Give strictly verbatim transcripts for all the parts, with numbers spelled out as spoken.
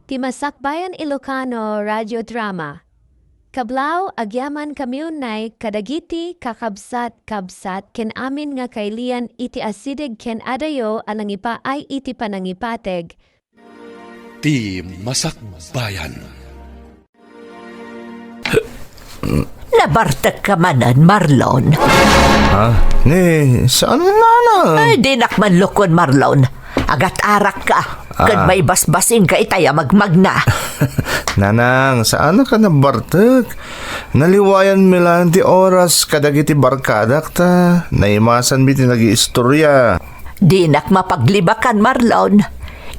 Ti Masakbayan Ilocano Radio Drama. Kablaaw, agyamankami unay kadagiti kakabsat-kabsat ken amin nga kailian iti asideg ken adayo a nangipaay iti panangipateg. Ti Masakbayan. Nabartekka manen, Marlon. Ha? Ni, saan, Nanang? Ay, dinak man lukon, Marlon. Agat-arakka, ket Ah. maibasbasingka itay a magmagna. Nanang, saan ka nabartek? Naliwayanmi laeng ti oras kadagiti barkadak ta naimasanmi ti nagiistorya. Dinak mapaglibakan, Marlon.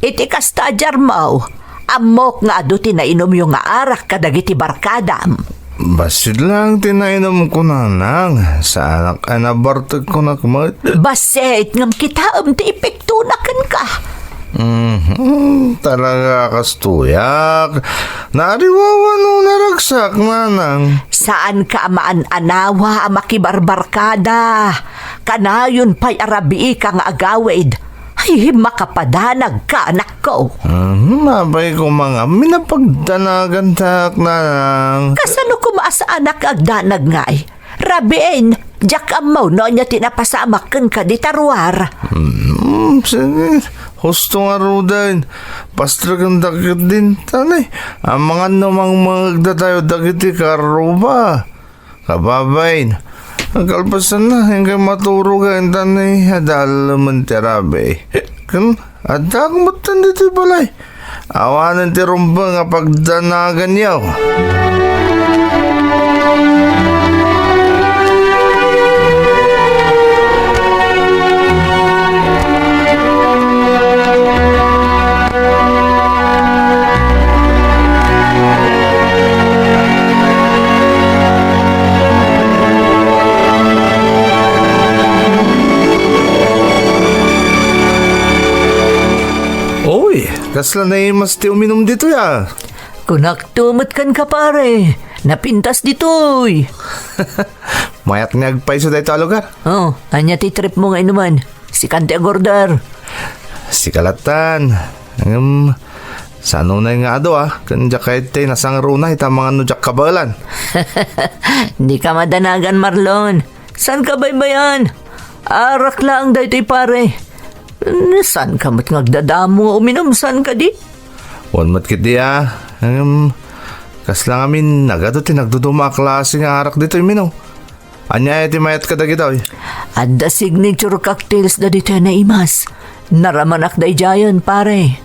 Iti kasta a diarmo, ammok nga adu ti nainumyo nga arak kadagiti barkadam. Bassit laeng ti nainumko, Nanang. Saanak a nabartek kunak met. Bassit, ngem kitaem ti epektona kenka. Mhm, talaga kastoyak. Naariwawa no naragsak, Nanang. Saanka a maan-anawa a makibarbarkada. Kanayon pay a rabiika nga agawid. Ay, makapadanagka, anakko. Mhm, apay koma nga, minapagdanagantak, Nanang. Kasano koma a saanak agdanag ngay? Rabiin, diak ammo no ania ti napasamak kenka dita ruar. Hmm, sige. Husto ngaruden. Pastrekendak ketdin, ta ni, amangan no mangmangegdatayo dagiti karruba. Kababain, kalpasanna, inkay maturogen, ta ni, adalemen ti rabii. Ken, addaak metten ditoy balay. Awanen ti rumbeng a pagdanaganyo. Oy, kasla naimas ti uminum ditoy, a? Kunakto met kenka, pare. Napintas ditoy. Mayat nga agpayso daytoy a lugar. Oh, ania ti tripmo nga inuman? Sikan ti agorder. Sika lattan. Ngem, saan unay nga adu, a? Ken diak kayat ti nasangruna ita amangan no diak kabaelan. Dika madanagan, Marlon. Saanka baybay-an? Arak laeng daytoy, pare. Saanka met nga agdadamo nga uminum, saan kadi? Wen met ketdi, a. Ngem, kasla ngamin, nagadu ti nagduduma a klase nga arak ditoy, Mino. Ania aya ti mayat kadagitoy? Adda signature cocktails dagitoy a naimas. Naramanak daydiayen, pare.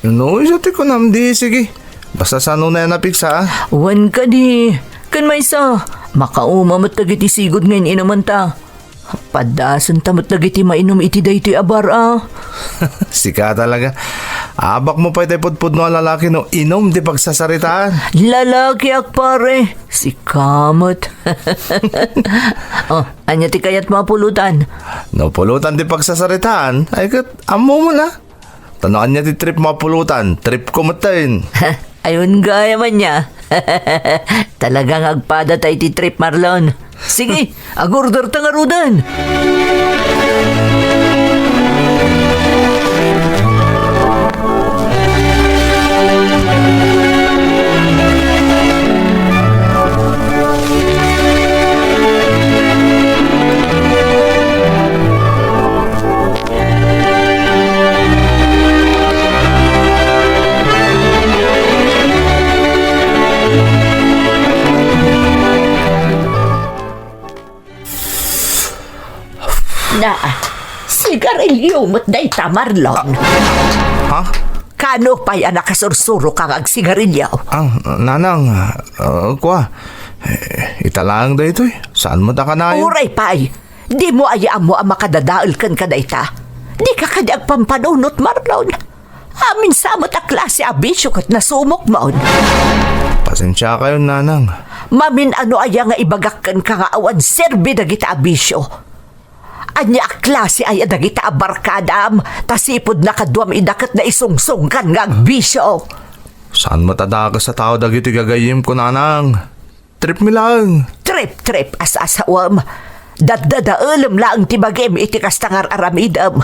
No, isu ti kunam di, sige. Basta saan unay a napigsa, a? Wen kadi. Ken maysa, makauma met dagiti sigud nga in-inumanta. Padasenta met dagiti mainum iti daytoy a bar, a. Sika talaga. Abakmo pay tay pudpudno a lalaki no inum ti pagsasaritaan. Lalakiak, pare. Sika met. Oh, ania ti kayatmo a pulutan? No pulutan ti pagsasaritaan, ay ket ammom a. Ta no ania ti tripmo a pulutan, tripko metten. Ay, wen gayam ania. Talaga nga agpada tay ti trip, Marlon. Sige, agorder ta ngaruden. Na, sigarilyo met dayta, Marlon. Ha? Kano pay a nakasursuroka nga agsigarilyo? Ah, nanang, ah, kua, eh, ita laeng daytoy. Saan met a kanayon? Uray pay, dimo aya ammo a makadadael kenka dayta? Dika kadi agpampanunot, Marlon? Amin sa met a klase a bisio ket nasumokmon. Pasensiakayon, nanang. Mamin-ano aya nga ibagak kenka nga awan serbi dagita a bisio? Ania a klase aya dagita a barkadam, ta sipud nakaduam ida ket naisungsongkan nga agbisio? Saan met a dakes a tao dagiti gagayyemko, nanang. Tripmi laeng. Trip, trip, as-asawem. Daddadaelem laeng ti bagim iti kasta nga ar-aramidem.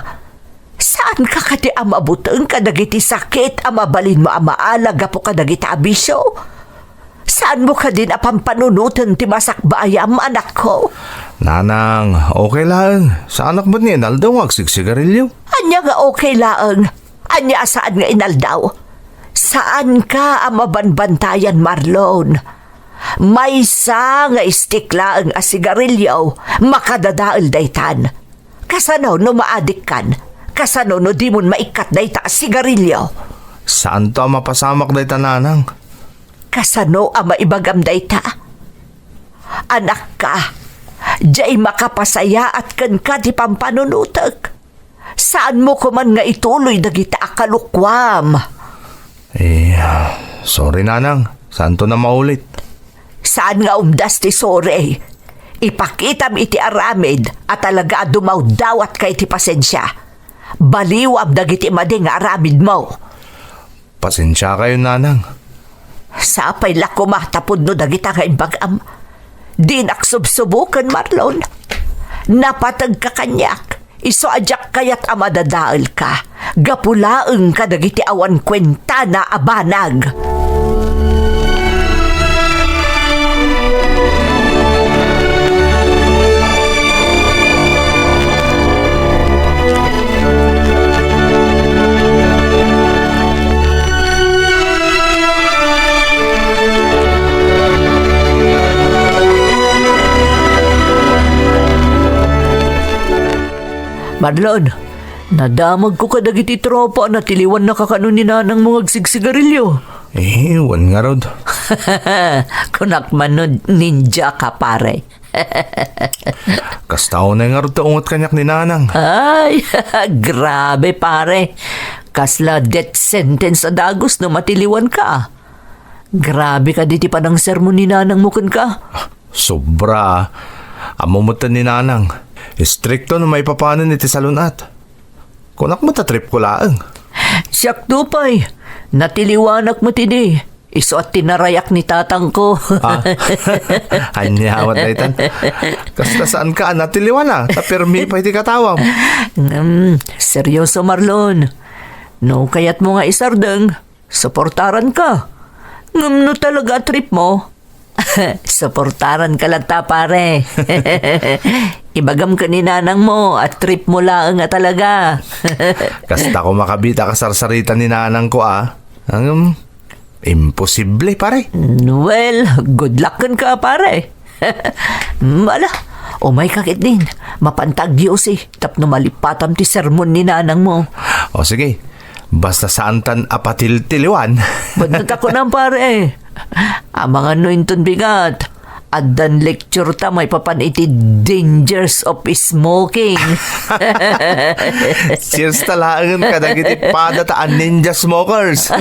Sa Saanka kadi a mabuteng kadagiti sakit a mabalinmo a maala gapu kadagiti abisio? Saanmo kadin a pampanunoten ti masakbayam, anakko? Nanang, okay laeng. Saanak met nga inaldaw nga agsigsigarilyo. Ania nga okay laeng? Ania a saan nga inaldaw? Saanka a mabanbantayan, Marlon. Maysa nga stick laeng a sigarilyo, makadadael daytan. Kasano no maadikkan? Kasano no dimon maikkat dayta a sigarilyo? Saanto a mapasamak dayta, nanang. Kasano a maibagam dayta? Anakka, diay makapasayaat kenka ti pampanunotek. Saanmo koman nga ituloy dagita a kalukuam. Eh, sorry, nanang. Saanto na maulit. Saan nga umdas ti sorry. Ipakitam iti aramid a talaga a dumawdawatka iti pasensia. Baliwam dagiti madi nga aramidmo. Pasensiakayo, nanang. Sapay la koma ta pudno dagita nga imbagam. Dinak subsuboken, Marlon. Napategka kaniak. Isu a diak kayat a madadaelka. Gapu laeng kadagiti awan kuentana a banag. Marlon, nadamagko kadagiti tropa a natiliwannaka kano ni nanangmo nga agsigsigarilyo. Eh, wen ngarud. Kunak man no ninja ka, pare. Kasta unay ngarud ti unget kaniak ni nanang. Ay, grabe, pare. Kasla death sentence a dagus no matiliwanka. Grabe kadi ti panangsermon ni nanangmo kenka. Sobra, ah. Ammom metten ni nanang. Istrikto no maipapanen iti salun-at. Kunak met a tripko laeng. Siakto pay, natiliwanak met idi. Isu a tinarayak ni tatangko. Ah. Ania met daytan. Kasta saanka a natiliwan, ah, ta permi pay ti katawam. Ngem, seryoso, Marlon. No kayatmo nga isardeng, suportaranka. Ngem no talaga a tripmo, suportaranka latta, pare. Ibagam ken ni nanangmo a tripmo laeng a talaga. Kasta koma kabit a kasarsarita ni nanangko, ah. Ngem, imposible, pare. Well, good luck kenka, pare. Ala, umayka ketdin. Mapanta agyosi tapno malipatam ti sermon ni nanangmo. O sige, basta saantan a patiltiliwan. Pudno ta kunam, pare. Amangan no inton bigat, addan lecture ta maipapan iti dangers of smoking. Cheers ta laengen kadagiti padata a ninja smokers.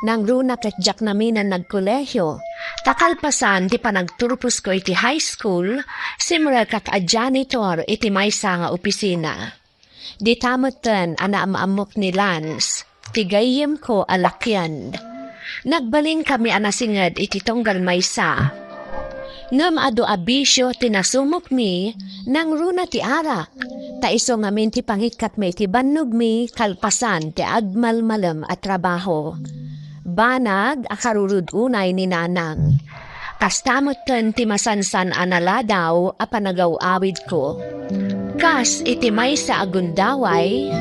Nangruna ket diak namin a nagkolehiyo, ta kalpasan ti panagturposko iti high school, simrekak a janitor iti maysa nga opisina. Dita metten a naam-ammok ni Lance, ti gayyemko a lakyan. Nagbalinkami a nasinged iti tunggal maysa. Ngem adu a bisio ti nasumokmi, nangruna ti arak, ta isu ngamin ti pangikkatmi iti bannogmi kalpasan ti agmalmalem a trabaho. Banag a karurod unay ni Nanang. Kasta metten ti masansan a naladaw a panagaw-awidko. Kas iti maysa a gundaway,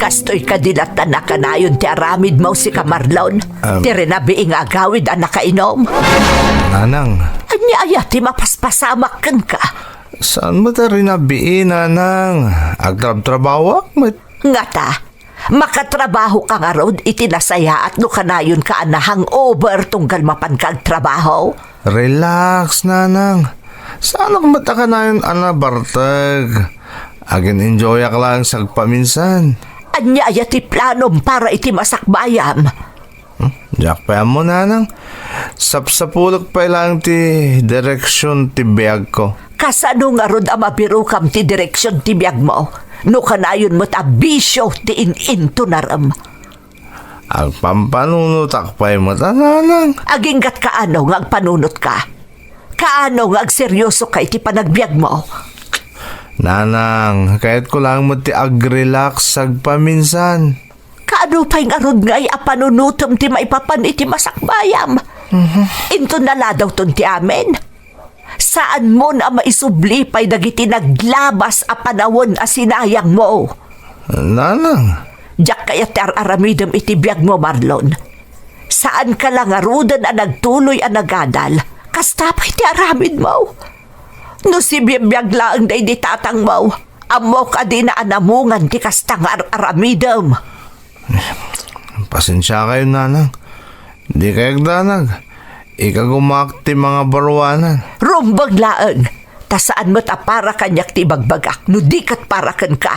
Kastoy kadi latta a kanayon ti aramidmo, sika Marlon? Am. Ti rinabii nga agawid a nakainom? Nanang. Ania aya ti mapaspasamak kenka? Saan met a rinabii, Nanang? Agtrabtrabahoak met. Ngata, makatrabahoka ngarud iti nasayaat no kanayonka a na-hangover tunggal mapanka agtrabaho? Relax, Nanang. Saanak met a kanayon a nabartek. Agin-enjoyak laeng sagpaminsan. Ania aya ti planom para iti masakbayam? Hmm? Diak pay ammo, Nanang. Sapsapulek pay laeng ti direksion ti biagko. Kasano ngarud a mabirokam ti direksion ti biagmo no kanayon met a bisio ti in-intunarem? Agpampanunotak pay met a, Nanang. Agingga't kaano nga agpanunotka? Kaano nga agseryosoka iti panagbiagmo? Nanang, kayatko laeng met ti agrelax sagpaminsan. Kaano pay ngarud ngay a panunotem ti maipapan iti masakbayam? Mhm. Inton naladawton ti amin? Saanmon a maisubli pay dagiti naglabas a panawen a sinayangmo? Nanang. Diak kayat ti ar-aramidem iti biagmo, Marlon. Saanka la ngaruden a nagtuloy a nagadal. Kasta pay ti aramidmo. No sibibiag laeng daydi tatangmo, ammok a dina a namungan ti kasta nga ar-aramidem. Pasensiakayon, Nanang. Dikay agdanag. Ikagumaak ti mangabaruanan. Rumbeng laeng, ta saan met a para kaniak ti ibagbagak no di ket para kenka.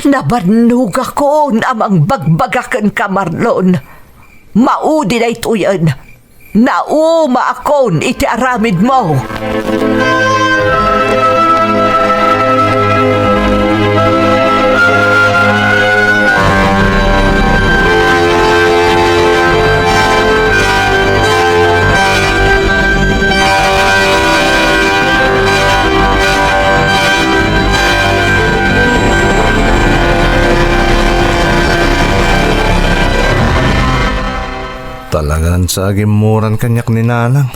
Nabannogakon a mangbagbaga kenka, Marlon. Maudi daytoyen. Naumaakon iti aramidmo. Talagan sa agimmuran kaniak ni Nanang.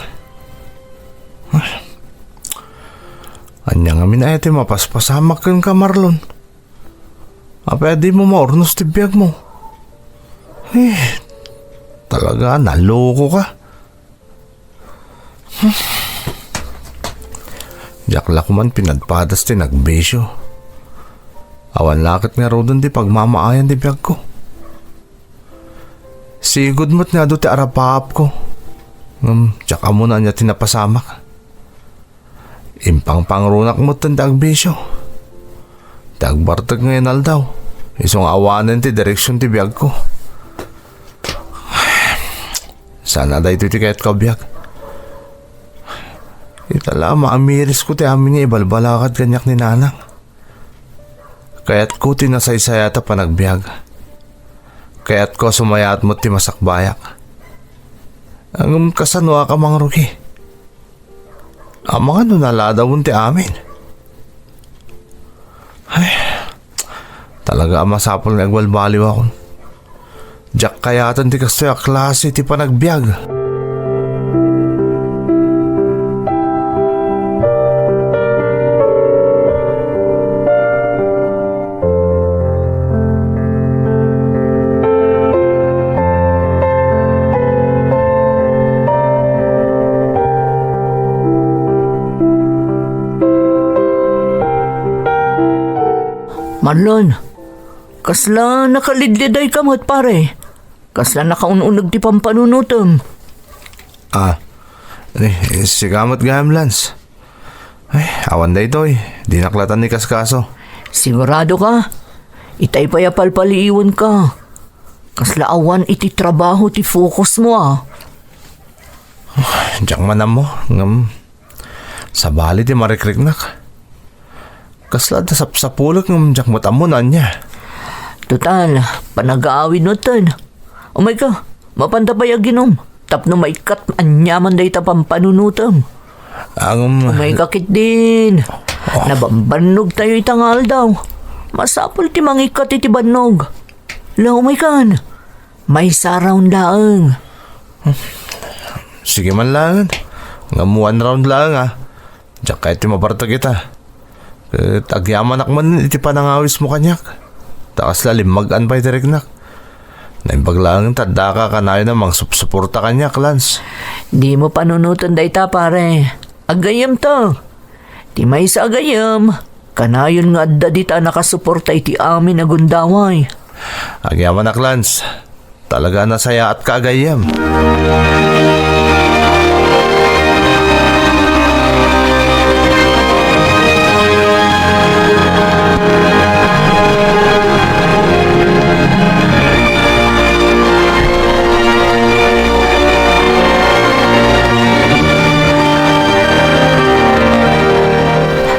Ay. Ania ngamin aya ti mapaspasamak kenka, Marlon? Apay a dimo maurnos ti biagmo? Eh, talaga, naloko ka. Diak la koman pinadpadas ti nagbisio. Awan la ket ngaruden ti pagmamaayan ti biagko. Sigud met nga adu ti arapaapko. Ngem diak ammo no ania ti napasamak. Impangpangrunak metten ti agbisio. Ti agbartek nga inaldaw, isu nga awanen ti direksion ti biagko. Saan a daytoy ti kayatko a biag. Ita la, maamirisko ti amin nga ibalbalakad kaniak ni Nanang. Kayatko ti nasaysayat a panagbiag. Kayatko a sumayaat met ti masakbayak. Ngem kasanoak a mangrugi? Amangan no naladawen ti amin. Ay, talaga a masapul nga agbalbaliwakon. Diak kayaten ti kastoy a klase ti panagbiag. Marlon, kasla nakalidlidayka met, pare. Kasla nakaun-uneg ti pampanunotem. Ah, eh, sika met gayam, Lance. Ay, awan daytoy. Dinak la tan ikaskaso. Sigurado ka? Itay pay a palpaliiwen ka. Kasla awan iti trabaho ti focus mo, ah. Diak man ammo, ngem sabali ti marikriknak. Kasla adda sapsapulek ngem diak met ammo no ania. Total, panagaawid metten. Umayka, mapanta pay aginom tapno maikkat aniaman dayta pampanunotem. Ngem umayka ketdin. Oh. Nabambannog tayo ita nga aldaw. Masapul ti mangikkat iti bannog. La, umaykan. Maysa a round laeng. Sige man laeng. Ngem one round laeng, ah. Diak kayat ti mabartek ita. Ket agyamanak man iti panangawismo kaniak. Ta kasla limmag-an pay ti riknak. Naimbag laeng ta addaka kanayon a mangsupsuporta kaniak, Lance. Dimo panunoten dayta, pare. Aggayyemto. Ti maysa a gayyem, kanayon nga adda dita a nakasuporta iti amin a gundaway. Agyamanak, Lance. Talaga a nasayaatka a gayyem.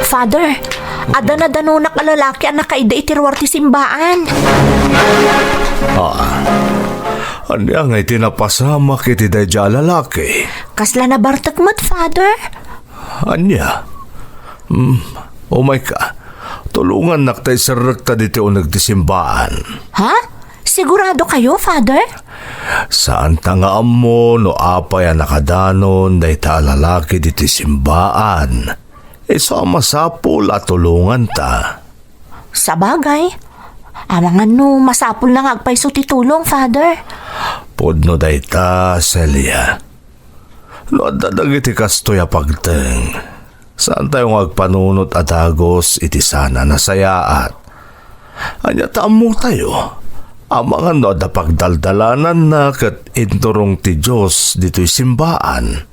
Father, adda nadanonak a lalaki a nakaida iti ruar ti simbaan. Ah, ania ngay ti napasamak iti daydiay a lalaki? Kasla nabartek met, Father. Ania? Hmm, umayka. Tulongannak ta iserrekta ditoy uneg ti simbaan. Ha? Sigurado kayo, Father? Saanta nga ammo no apay a nakadanon dayta a lalaki ditoy simbaan. Isu a masapul a tulonganta. Sabagay, amangan no masapulna nga agpayso ti tulong, Father. Pudno dayta, Celia. No adda dagiti kastoy a pagteng, saantayo nga agpanunot a dagus iti saan a nasayaat. Ania ta ammotayo, amangan no adda pagdaldalananna ket inturong ti Dios ditoy simbaan.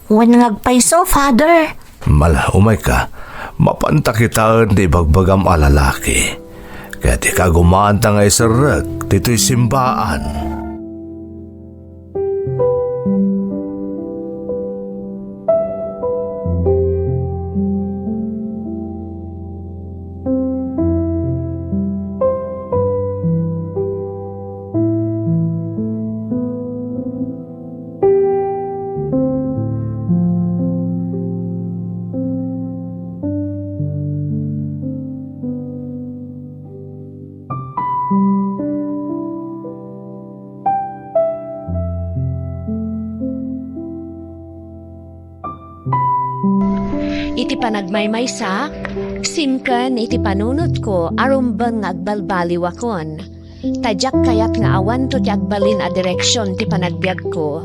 Wen nga agpayso, Father. Mala, umayka. Mapanta kitaen ti ibagbagam a lalaki. Ket ikagumaanta nga iserrek ditoy simbaan. Iti panagmaymaysak, simken iti panunotko a rumbeng nga agbalbaliwakon, ta diak kayat nga awanto ti agbalin a direksion ti panagbiagko.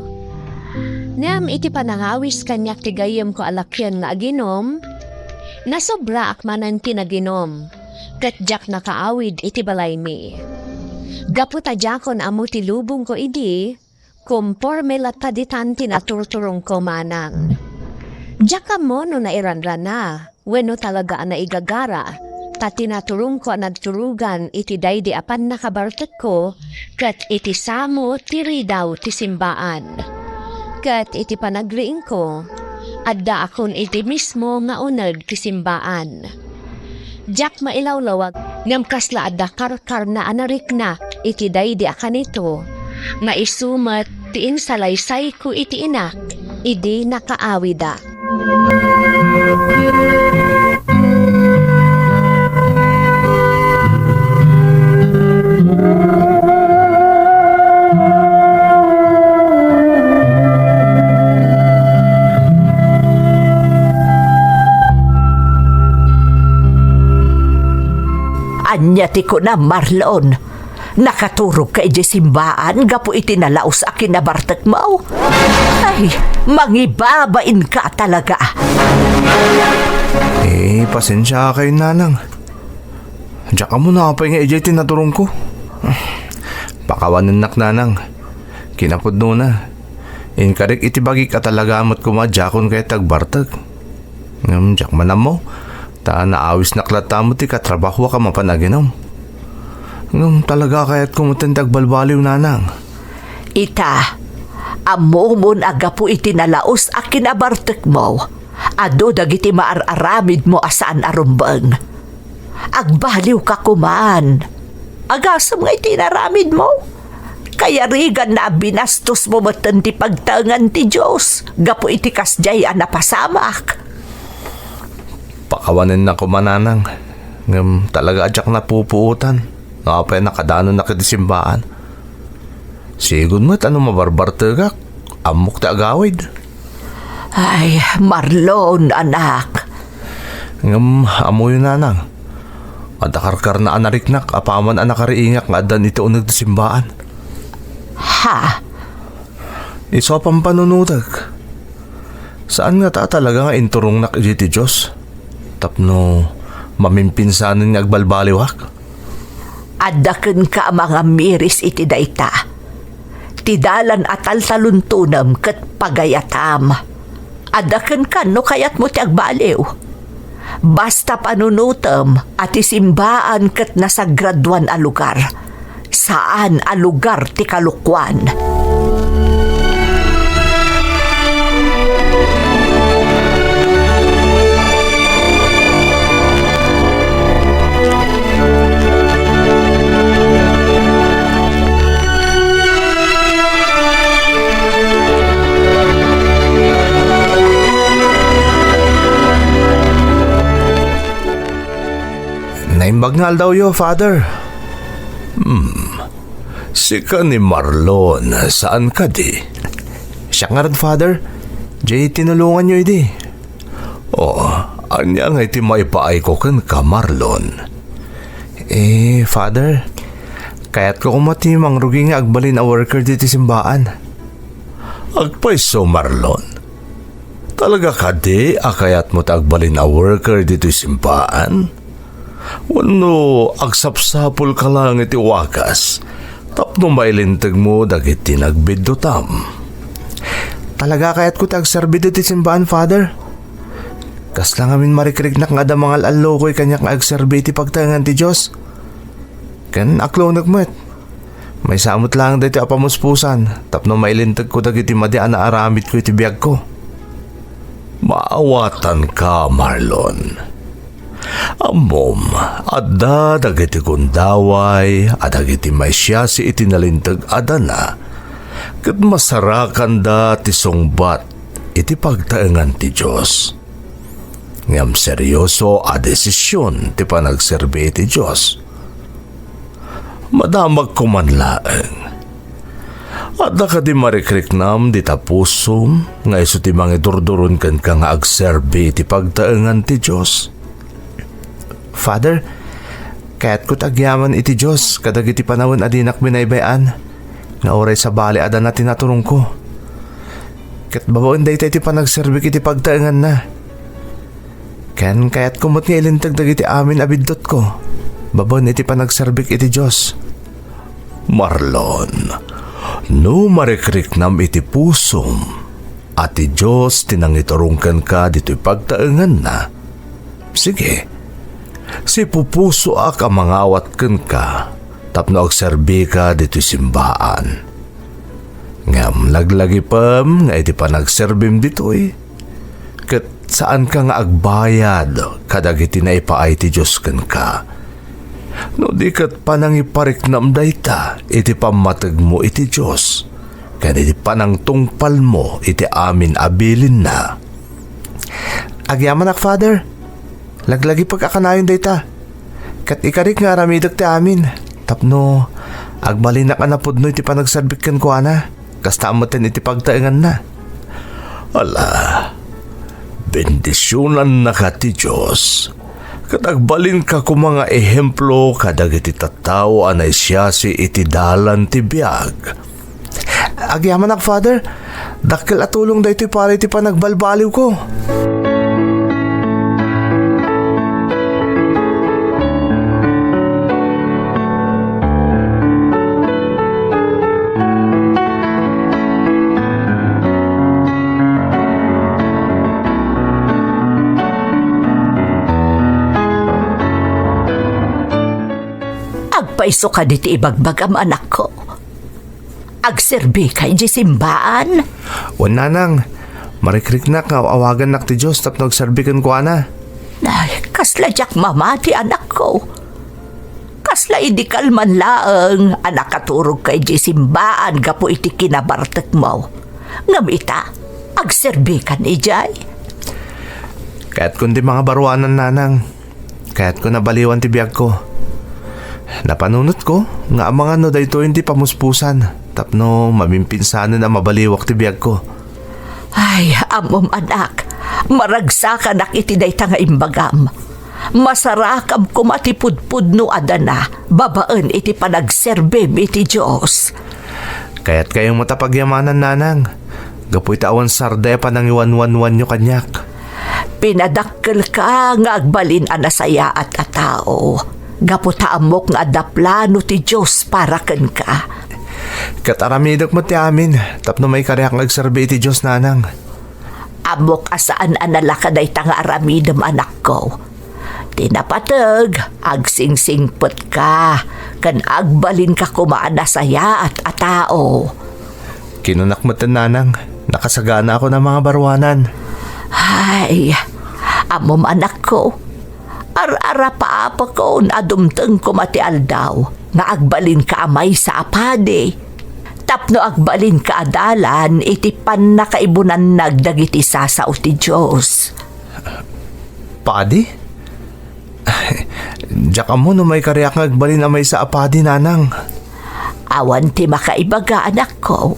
Ngem iti panangawis kaniak ti gayyemko a lakien nga aginom, nasobraak manen ti naginom, ket diak nakaawid iti balaymi. Gapu ta diakon ammo ti lubongko idi, komporme latta ditan ti naturturongko manang. Diak ammo no nairanrana wenno talaga a naigagara, ta ti naturongko a nagturugan iti daydi a pannakabartekko ket iti samo ti ridaw ti simbaan. Ket iti panagriingko, addaakon iti mismo nga uneg ti simbaan. Diak mailawlawag, ngem kasla adda karkarna a nariknak iti daydi a kanito, nga isu met ti insalaysayko iti inak idi nakaawidak. Ania ti kunam, Marlon? Nakaturogka idiay simbaan gapu iti nalaus a kinabartekmo? Ay, mangibabainka talaga. Eh, pasensiakayo, nanang. Diak ammo no apay nga idiay ti naturongko. Pakawanennak, nanang. Kinapudnona, inkarik iti bagik a talaga met koma a diakon kayat ti agbartek. Ngem diak man ammo, ta naawisnak latta met ti katrabahoak a mapan aginom. Ngem talaga a kayatko metten ti agbalbaliw, nanang. Ita, ammomon a gapu iti nalaus a kinabartekmo, adu dagiti maar-aramidmo a saan a rumbeng. Agbaliwka koman. Agasem nga iti inaramidmo, kayariganna a binastosmo metten ti pagtaengan ti Dios gapu iti kasdiay a napasamak. Pakawanennak koma, nanang, ngem talaga a diak napupuotan no apay a nakadanonnak iti simbaan. Sigud met a no mabarbartegak, ammok ti agawid. Ay, Marlon, anak. Ngem ammoyo, nanang, Adda karkarna a nariknak apaman a nakariingak nga addan iti uneg ti simbaan. Ha? Isu a pampanunotek. Saan ngata a talaga nga inturongnak idiay ti Dios tapno mamimpinsanen nga agbalbaliwak? Adda kenka a mangamiris iti dayta. Ti dalan a taltaluntonem ket pagayatam. Adda kenka no kayatmo ti agbaliw. Basta panunotem a ti simbaan ket nasagradoan a lugar, saan a lugar ti kalokuan. Naimbag nga aldawyo, Father. Hmm. Sika ni Marlon, saan kadi? Siak ngarud, Father. Jay, tinulonganyo idi. Oh, ania nga iti maipaayko kenka, Marlon? Eh, Father, kayatko koma ti mangrugi nga agbalin a worker ditoy simbaan. Agpayso, Marlon. Talaga kadi a kayatmo ti agbalin a worker ditoy simbaan? Wenno agsapsapulka laeng iti wagas tapno mailintegmo dagiti nagbiddutam? Talaga kayatko ti agserbi ditoy simbaan, Father. Kasla ngamin marikriknak nga adda mangal-allukoy kaniak nga agserbi iti pagtaengan ti Dios. Ken aklonok met. Maysa met laeng daytoy a pamuspusan tapno mailintegko dagiti madi a naaramidko iti biagko. Maawatanka, Marlon. Ammom, adda dagiti gundaway a dagiti maisiasi iti nalinteg a dana ket masarakanda ti sungbat iti pagtaengan ti Dios. Ngem serioso a desision ti panagserbi iti Dios. Madamagko man laeng. Adda kadi marikriknam dita pusom nga isu ti mangidurduron kenka nga agserbi iti pagtaengan ti Dios? Father, kayatko ti agyaman iti Dios kadagiti panawen a dinak binaybay-an, nga uray sabali a dana ti naturongko. Ket babaen dayta iti panagserbik iti pagtaenganna. Ken kayatko met nga ilinteg dagiti amin a biddutko babaen iti panagserbik iti Dios. Marlon, no marikriknam iti pusom a ti Dios ti nangiturong kenka ditoy pagtaenganna, sige, sipupusoak a mangawat kenka tapno agserbika ditoy simbaan. Ngem laglagipem nga iti panagserbim ditoy, ket saanka nga agbayad kadagiti naipaay ti Dios kenka. No di ket panangipariknam dayta iti pammategmo iti Dios, ken iti panangtungpalmo iti amin a bilinna. Agyamanak, Father. Laglagipek a kanayon dayta. Ket ikarik nga aramidek ti amin, tapno agbalinnak a napudno iti panagserbik kenkuana, kasta metten iti pagtaenganna. Ala, bendisionannaka ti Dios, ket agbalinka koma nga ehemplo kadagiti tattao a naisiasi iti dalan ti biag. Agyamanak, Father. Dakkel a tulong daytoy para iti panagbalbaliwko. Agpayso kadi ti ibagbagam, anakko? Agserbika idiay simbaan? Wen, nanang, marikriknak nga awagannak ti Dios tapno agserbi kenkuana. Ay, kasla diak mamati, anakko. Kasla idi kalman laeng a nakaturogka idiay simbaan gapu iti kinabartekmo. Ngem ita, agserbikan idiay. Kayatkon ti mangabaruanan, nanang. Kayatko nabaliwan ti biagko. Napanunotko nga amangan no daytoyen ti pamuspusan tapno mamimpinsanen a mabaliwak ti biagko. Ay, ammom, anak, maragsakanak iti dayta nga imbagam. Masarakam koma ti pudpudno a dana babaen iti panagserbim iti Dios. Kayatkayo met a pagyamanan, nanang, gapu iti awan sarday a panangiwanwanwanyo kaniak. Pinadakkelka nga agbalin a nasayaat a tao, gapu ta ammok nga adda plano ti Dios para kenka. Ket aramidek met ti amin tapno maikariak nga agserbi iti Dios, nanang. Ammok a saan a nalaka dayta nga aramidem, anakko. Ti napateg, agsingsingpetka, ken agbalinka koma a nasayaat a tao. Kinunak met, nanang, nakasagana ako na mga baruanan. Ay, ammom, anakko, ar-arapaapakon a dumteng koma ti aldaw nga agbalinka a maysa a padi, tapno agbalinka a dalan iti pannakaibunannag dagiti sasao ti Dios. Padi? Diak ammo no maikariak nga agbalin a maysa a padi, nanang. Awan ti makaibaga, anakko.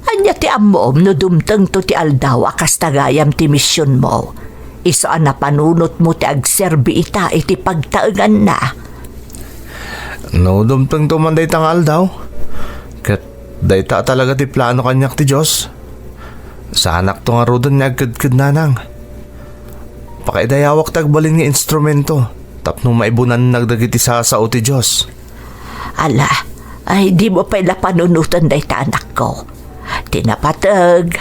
Ania ti ammom no dumtengto ti aldaw a kasta gayam ti misionmo? Isu a napanunotmo ti agserbi ita iti pagtaenganna. No dumtengto man dayta nga aldaw, ket dayta talaga ti plano kaniak ti Dios, saanakto ngaruden nga agkedked, nanang. Pakaidayawak ti agbalin nga instrumento tapno maibunannag dagiti sasao ti Dios. Ala, ay, dimo pay la panunoten dayta, anakko. Ti napateg,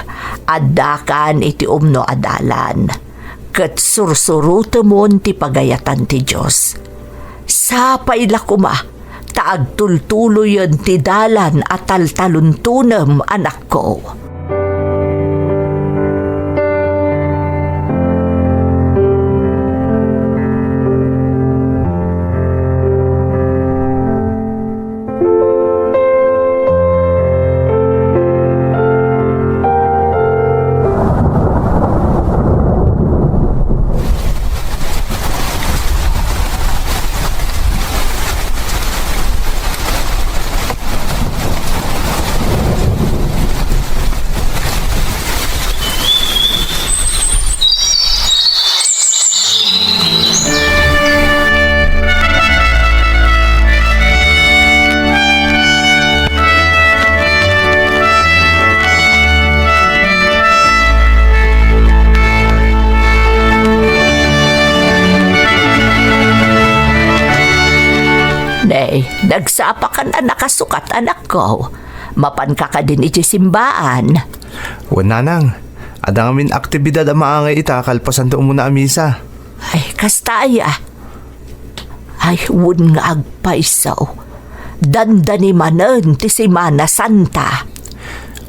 addakan iti umno a dalan, ket sursurotemon ti pagayatan ti Dios. Sapay la koma ta agtultuloyen ti dalan a taltaluntonem, anakko. Nay, nagsapakan a nakasukat, anakko. Mapanka kadin iti simbaan? Wen, nanang, adda ngamin aktibidad a maangay ita kalpasan ti umuna a misa. Ay, kasta aya. Ay, wen nga agpayso. Dandani manen ti Semana Santa.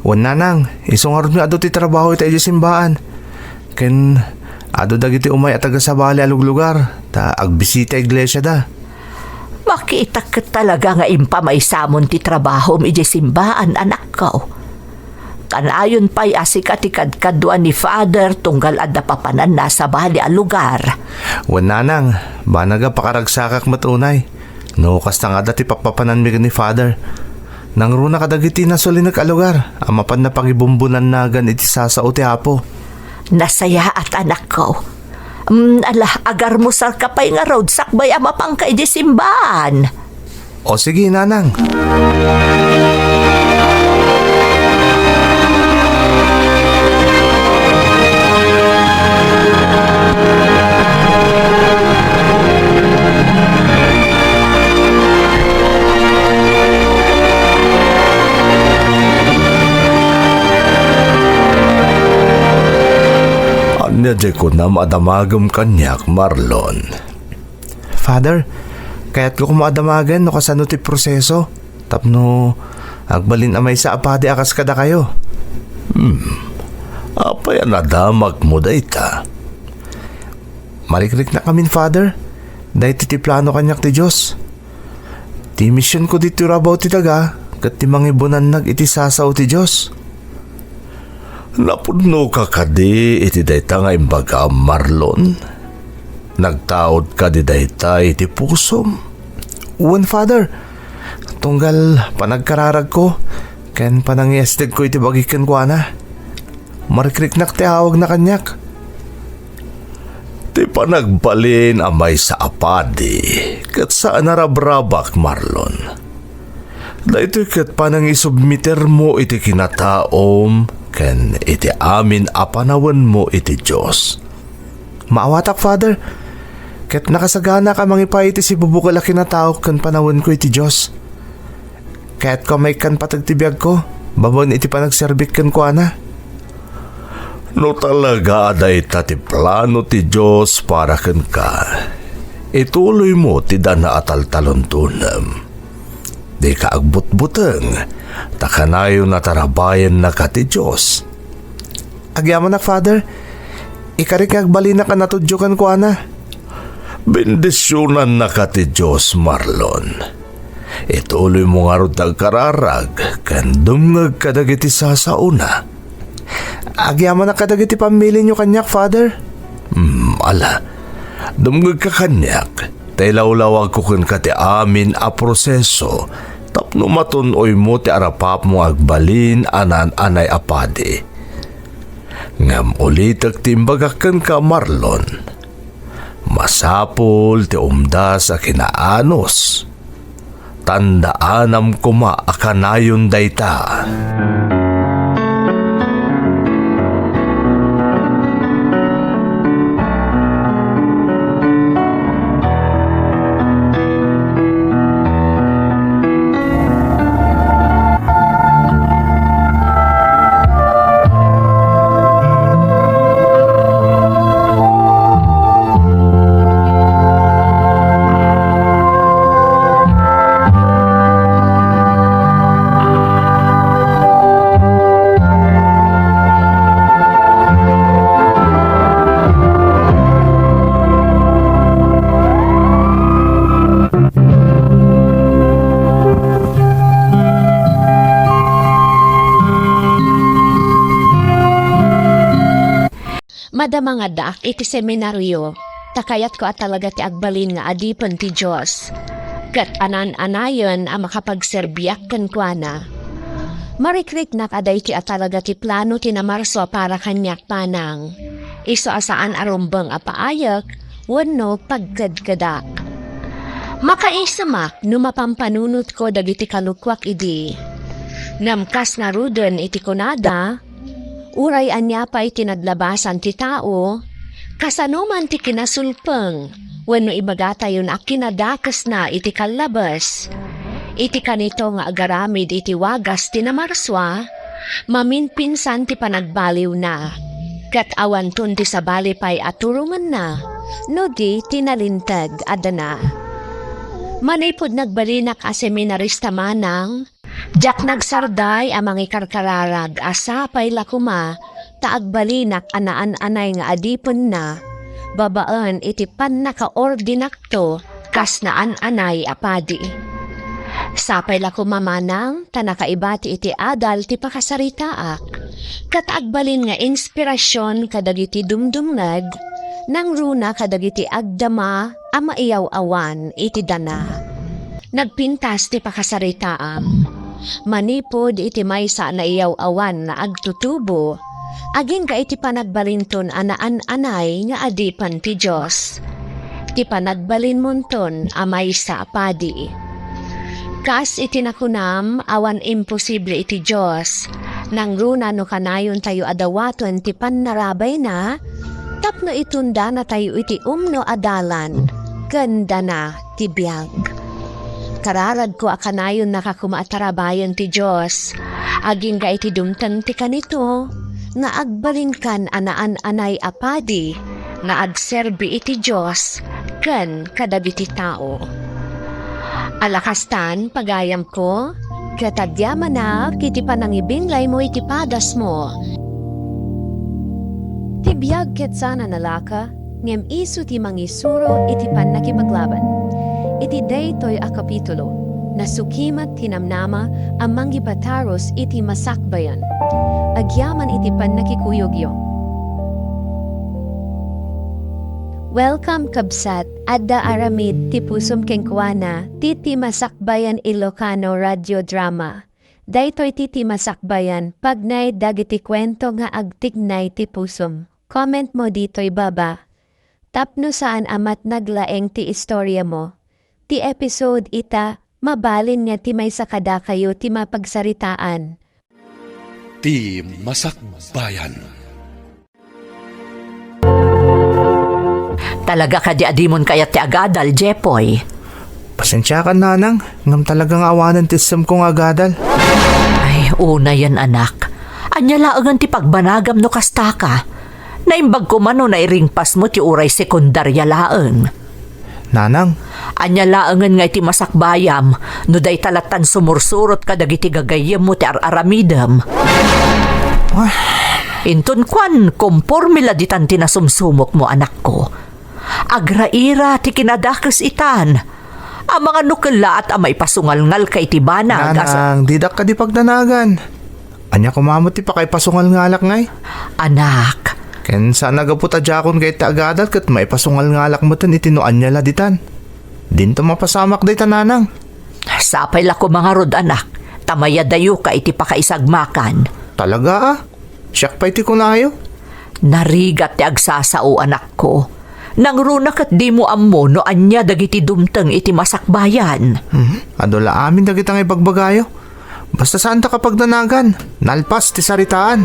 Wen, nanang, isu ngarud nga adu ti trabaho ita idiay simbaan. Ken adu dagiti umay a taga-sabali a luglugar, ta agbisita iglesiada. Makitak ket talaga nga impamaysamon ti trabahom idiay simbaan, anakko. Kanayon pay a sika ti kadkaduan ni Father tunggal adda papananna a sabali a lugar. Wen, nanang, banag a pakaragsakak met unay. No kasta nga adda ti pappapananmi ken ni Father, nangruna kadagiti nasulinek a lugar a mapanna pangibumbunannagan iti sasao ti Apo. Nasayaat, anakko. Mm, ala, agarmusarka pay ngarud sakbay a mapanka idiay simbaan. O sige, nanang. Ania diay kunam a damagem kaniak, Marlon? Father, kayatko koma a damagen no kasano ti proseso tapno agbalin a maysa a padi a kas kadakayo. Hmm. Apay a nadamagmo dayta? Marikriknakamin, Father. Daytoy ti plano kaniak ti Dios. Ti misionko ditoy rabaw ti daga ket ti mangibunannag iti sasao ti Dios. Napudnoka kadi iti dayta nga imbagam, Marlon? Nagtaud kadi dayta iti pusom? Wen, Father. Tunggal panagkararagko ken panangiestegko iti bagi kenkuana, marikriknak ti awagna kaniak. Ti panagbalin a maysa a padi ket saan a rabrabak, Marlon. Daytoy ket panangisubmitermo iti kinataom ken iti amin a panawenmo iti Dios. Maawatak, Father, ket nakasaganak a mangipaay iti sibubukel a kinataok ken panawenko iti Dios. Kayatko a maikkan pateg ti biagko babaen iti panagserbik kenkuana. No talaga a dayta ti plano ti Dios para kenka, ituloymo ti dana a taltalontonem. Dika agbutbuteng, ta kanayon a tarabaiennaka ti Dios. Agyamanak, Father. Ikarik nga agbalinak a natudyo kenkuana. Bendisionannaka ti Dios, Marlon. Ituloymo ngarud ti agkararag ken dumngeg kadagiti sasaona. Agyamanak kadagiti pammiliyo kaniak, Father. Hmm, ala. Dumngegka kaniak, ta ilawlawagko kenka ti amin a proseso tapno matun-oymo ti arapapmo nga agbalin a naan-anay a padi. Ngem ulitek ti imbagak kenka, Marlon. Masapul ti umdas a kinaanus. Tandaanam koma a kanayon dayta. Madama nga addaak iti seminario, ta kayatko a talaga ti agbalin nga adipen ti Dios, ket anan-anayen a makapagserbiak kenkuana. Marikriknak a daytoy a talaga ti plano ti namarsua para kaniak, Panang. Isu a saan a rumbeng a paayek wenno pagkedkedak. Makaisimak no mapampanunotko dagiti kalukoak idi. Ngem kas ngaruden iti kunada, uray ania pay ti naglabasan ti tao, kasano man ti kinasulpeng wenno ibagatayon a kinadakesna iti kallabes, iti kanito nga agaramid iti wagas ti namarsua, maminpinsan ti panagbaliwna, ket awanton ti sabali pay a turongenna no di ti nalinteg a dana. Manipud nagbalinak a seminarista, Manang, diak nagsarday a mangikarkararag a sapay la koma ta agbalinak a naan-anay nga adipenna babaen iti pannakaordinakto kas naan-anay a padi. Sapay la koma, Manang, ta nakaibati iti adal ti pakasaritaak, ket agbalin nga inspirasyon kadagiti dumdumngeg, nangruna kadagiti agdama a maiyaw-awan iti dana. Nagpintas ti pakasaritaam. Manipud iti maysa a naiyaw-awan nga agtutubo, agingga iti panagbalinton a naan-anay nga adipen ti Dios, ti panagbalinmonton a maysa a padi. Kas iti nakunam, awan imposible iti Dios. Nangruna no kanayontayo a dawaten ti pannarabayna tapno itundanatayo iti umno a dalan ken dana ti biag. Kararagko a kanayonnaka koma a tarabayen ti Dios, agingga iti dumteng ti kanito nga agbalinkan a naan-anay a padi nga agserbi iti Dios ken kadagiti tao. Ala kastan, pagayamko, ket agyamanak iti panangibinglaymo iti padasmo. Ti biag ket saan a nalaka, ngem isu ti mangisuro iti pannakipaglaban. Iti daytoy a kapitulo, nasukimat ti namnama a mangipatarus iti masakbayan. Agyaman iti pannakikuyogyo. Welcome, kabsat. Adda aramid ti pusom kenkuana ti, ti Masakbayan Ilocano Radio Drama. Daytoy ti, ti Masakbayan, pagnaed dagiti kuento nga agtignay ti pusom. Comment mo ditoy baba. Tapno saan a matnag laeng ti istoriamo, ti episode ita, mabalin nga ti maysa kadakayo ti mapagsaritaan. Ti Masakbayan. Talaga kadi a dimon kayat ti agadal, Jepoy? Pasensiakan, nanang, ngem talaga nga awanen ti issemko nga agadal. Ay, unayen, anak. Ania laengen ti pagbanagam no kastaka? Naimbag koma no nairingpasmo ti uray sekundaria laeng. Nanang. Ania laengen nga iti masakbayam no dayta lattan sumursurot kadagiti gagayyemmo ti ar-aramidem? Ay. Inton kuan, komporme la ditan ti nasumsumokmo, anakko. Agraira ti kinadakes itan. Amangan no kellaat a maipasungalngalka iti banag. Nanang, didak kadi pagdanagan. Ania koma met ti pakaipasungalngalak ngay? Anak. Ken saan a gapu ta diakon kayat ti agadal ket maipasungalngalak metten iti no ania la ditan. Dinto mapasamak dayta, nanang. Sapay la koma ngarud, anak, ta mayadayoka iti pakaisagmakan. Talaga a? Siak pay ti kunayo? Narigat ti agsasao, anakko. Nangruna ket dimo ammo no ania dagiti dumteng iti masakbayan. Mhm. Adu la amin dagita nga ibagbagayo. Basta saanta kapagdanagan, nalpas ti saritaan.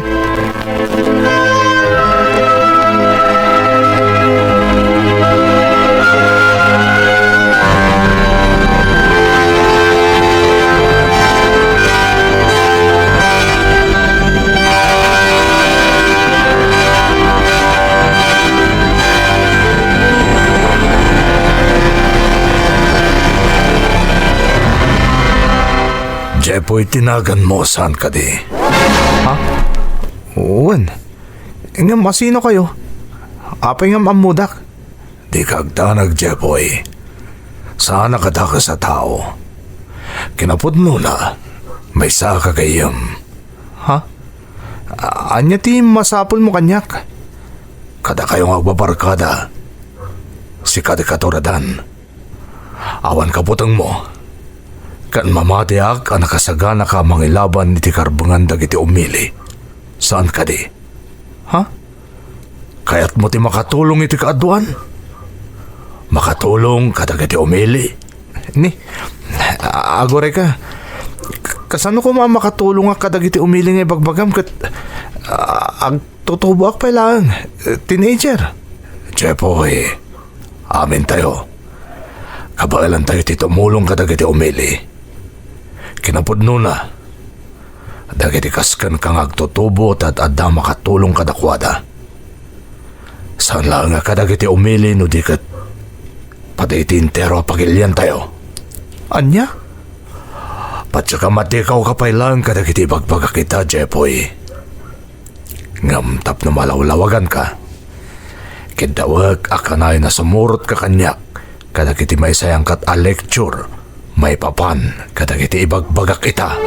Jepoy ti naganmo, saan kadi? Ha? Wen. Ngem asino kayo? Apay ngem ammodak? Dika agdanag, Jepoy. Saan a kadakes a tao. Kinapudnona, maysa a gagayyem. Ha? A-, ania ti masapulmo kaniak? Kadakayo nga agbabarkada. Sika ti katuradan. Awan kabutengmo. Ken mamatiak a nakasaganaka a mangilaban iti karbengan dagiti umili. Saan kadi? Ha? Kayatmo ti makatulong iti kaaduan? Makatulong kadagiti umili? Ni, a-, aguray ka. K-, kasano koma makatulongak kadagiti umili nga ibagbagam ket, a-, agtutuboak pay laeng? Teenager. Jepoy, amintayo. Kabaelantayo ti tumulong kadagiti umili. Kinapudnona, dagiti kas kenka nga agtutubo ti ad-adda makatulong kadakuada. Saan laeng a kadagiti umili no di ket pati iti entero a pagiliantayo. Ania? Patiek a matikaw ka pay laeng kadagiti ibagbagak ita, Jepoy. Ngem tapno malawlawaganka, kiddawek a kanayon a sumurotka kaniak kadagiti maisayangkat a lecture maipapan kadagiti ibagbagak ita.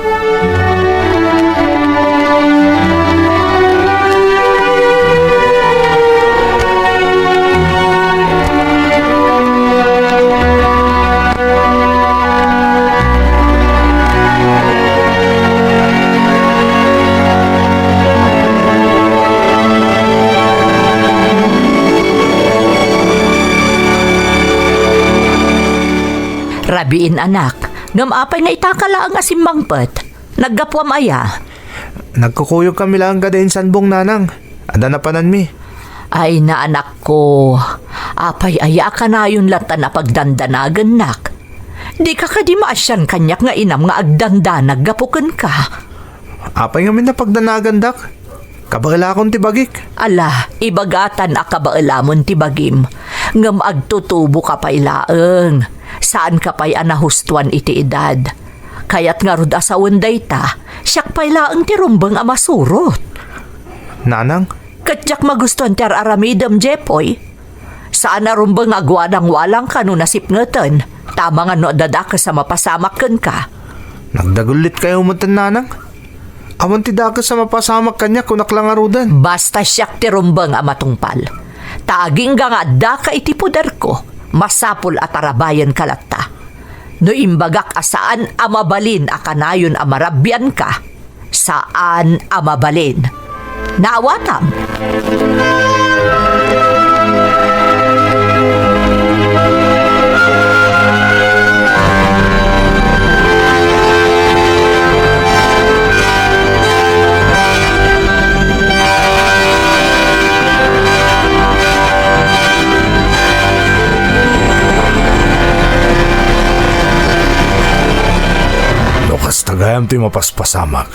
Rabiin, anak, ngem apay nga itaka laeng a simmangpet? Naggapuam aya? Nagkukuyogkami laeng kada insanbong, nanang. Adda napananmi. Ay, naanakko, apay aya a kanayon lattan a pagdandanagennak? Dika kadi maasian kaniak nga inam nga agdandanag gapu kenka? Apay ngamin a pagdanagandak? Kabaelakon ti bagik. Ala, ibagatan a kabaelamon ti bagim, ngem agtutuboka pay laeng. Saanka pay a nahustoan iti edad. Kayat ngarud a sawen dayta, siak pay laeng ti rumbeng a masurot. Nanang? Ket diak magustuan ti ar-aramidem, Jepoy. Saan a rumbeng a guadangwalangka no nasipngeten, ta amangan no adda dakes a mapasamak kenka. Nagdagullit kayo metten, nanang? Awan ti dakes a mapasamak kaniak, kunak la ngaruden. Basta siak ti rumbeng a matungpal. Ta agingga nga addaka iti poderko, masapul a tarabayenka latta. No imbagak a saan a mabalin a kanayon a marabbianka, saan a mabalin. Naawatam? Gayam ti mapaspasamak.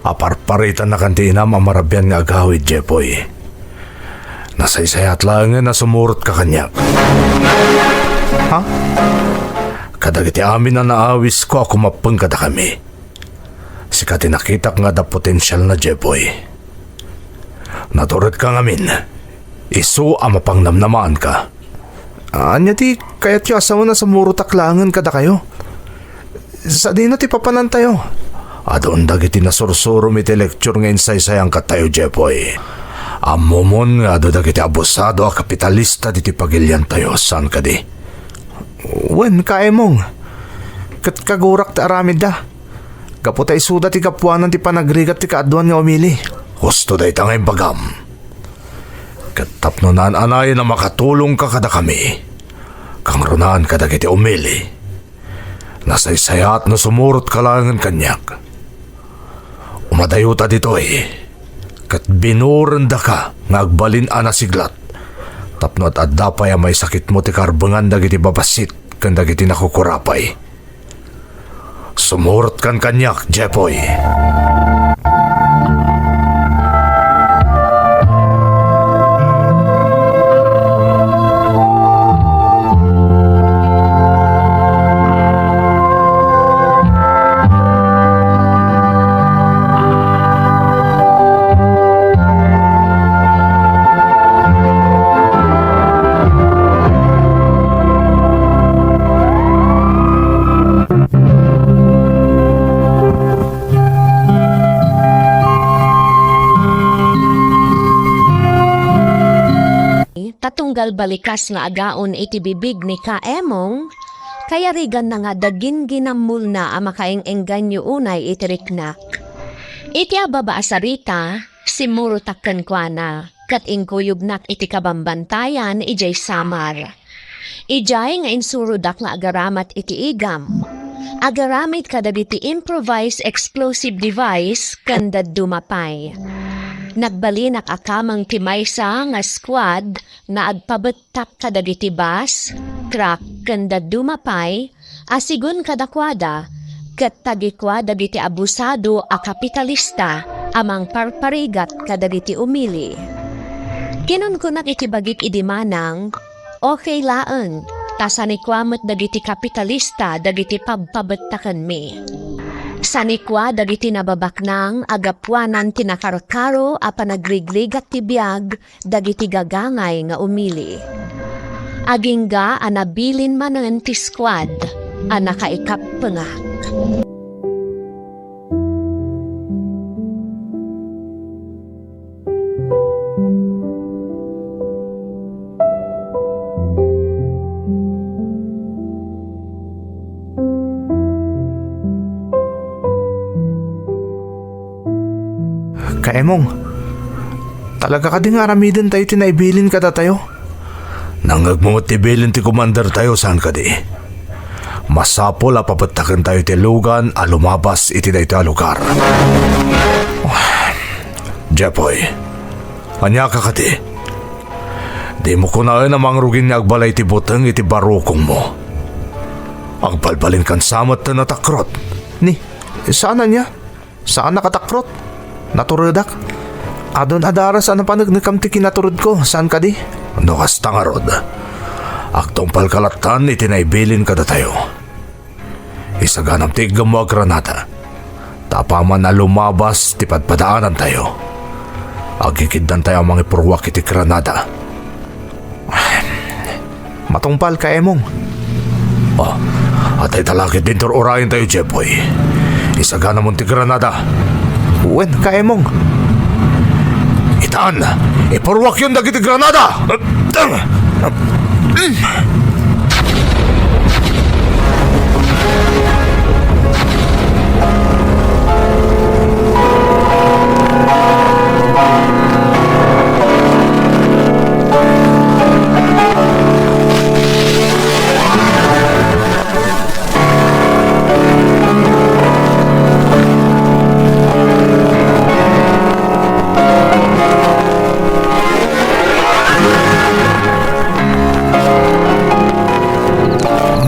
Aparparitannakan ti inam a marabian nga agawid, Jepoy. Nasaysayat laengen a sumurotka kaniak. Ha? Kadagiti amin a naawisko a kumappeng kadakami. Sika ti nakitak nga adda potensialna, Jepoy. Naturedka ngamin. Isu a mapangnamnamaanka. Ania ti kayatyo a sawen a sumurotak laengen kadakayo? Sadino ti papanantayo? Adun dagiti nasursurom iti lecture nga insaysayankatayo, Jepoy. Ammomon nga adu dagiti abusado a kapitalista diti pagiliantayo, saan kadi? Wen, Ka Emong. Ket kagurak ti aramidda. Gapu ta isuda ti gapuanan ti panagrigat ti kaaduan nga umili. Husto dayta nga imbagam. Ket tapno naan-anayen a makatulongka kadakami, kangrunaan kadagiti umili. Nasaysayat no sumurotka laengen kaniak. Umadayota ditoy, ket binurendaka nga agbalin a nasiglat, tapno ad-adda pay a maisakitmo ti karbengan dagiti babassit ken dagiti nakukurapay. Sumurotkan kaniak, Jepoy. Ta tunggal balikas nga agaon iti bibig ni Ka Emong, kayariganna nga adda ginginamulna a makaeng-engganyo unay iti riknak. Iti ababa a sarita, simmurotak kenkuana, ket inkuyognak iti kabambantayan idiay samar. Idiay nga insurodak nga agaramat iti igam, agaramid kadagiti improvised explosive device ken dadduma pay. Nagbalinak a kameng ti maysa nga squad nga agpabettak kadagiti bus, truck, ken dadduma pay a sigun kadakuada, ket tagikua dagiti abusado a kapitalista a mangparparigat kadagiti umili. Kinunkunak iti bagik idi manang, "Okay laeng, ta sanikua met dagiti kapitalista dagiti pabpabettakenmi." Sanikua dagiti nababaknang a gapuanan ti nakarkaro a panagrigrigat ti biag dagiti gagangay nga umili. Agingga a nabilin manen ti squad a nakaikappengak. Kaemong, talaga kadi nga aramiden tayo ti naibilin kadatayo? Nangngegmo met ti bilin ti commander tayo, saan kadi? Masapul a pabettakentayo ti lugan a lumabas iti daytoy a lugar. Jepoy, ania ka kadi? Dimo kunaen a mangrugin nga agbalay ti buteng iti barukongmo. Agbalbalinkan sa met ta natakrot. Ni, saan ania? Saan a katakrot? Naturedak. Adun a daras a napanegnekam ti kinaturedko, saan kadi? No kasta ngarud, agtungpalka lattan iti naibilin kadatayo. Isaganam ti iggammo a granada. Ta apaman a lumabas ti padpadaanantayo, agikiddantayo a mangipurruak iti granada. Matungpal, Kaemong. Oh, adda ita la ket dintor urayentayo, Jepoy. Isaganamon ti granada. Wen, Kaemong. Itan, ipurruakyon dagiti granada!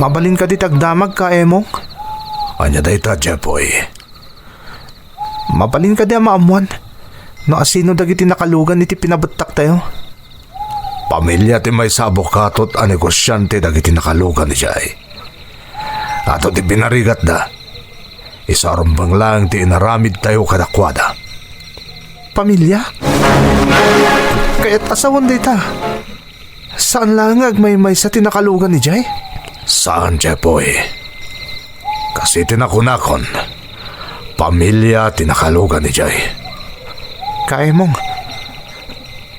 Mabalin kadi ti agdamag, Kaemong? Ania dayta, Jeffoy? Mabalin kadi a maammuan no asino dagiti nakalugan iti pinabettaktayo? Pamilia ti maysa a bukatot a negosiante dagiti nakalugan idiay. Adu ti pinarigatda. Isu a rumbeng laeng ti inaramidtayo kadakuada. Pamilia? Kayat a sawen dayta. Saan laeng nga agmaymaysa ti nakalugan idiay? Saan, Jeffoy. Kas iti nakunakon, pamilia ti nakalugan idiay. Kaemong,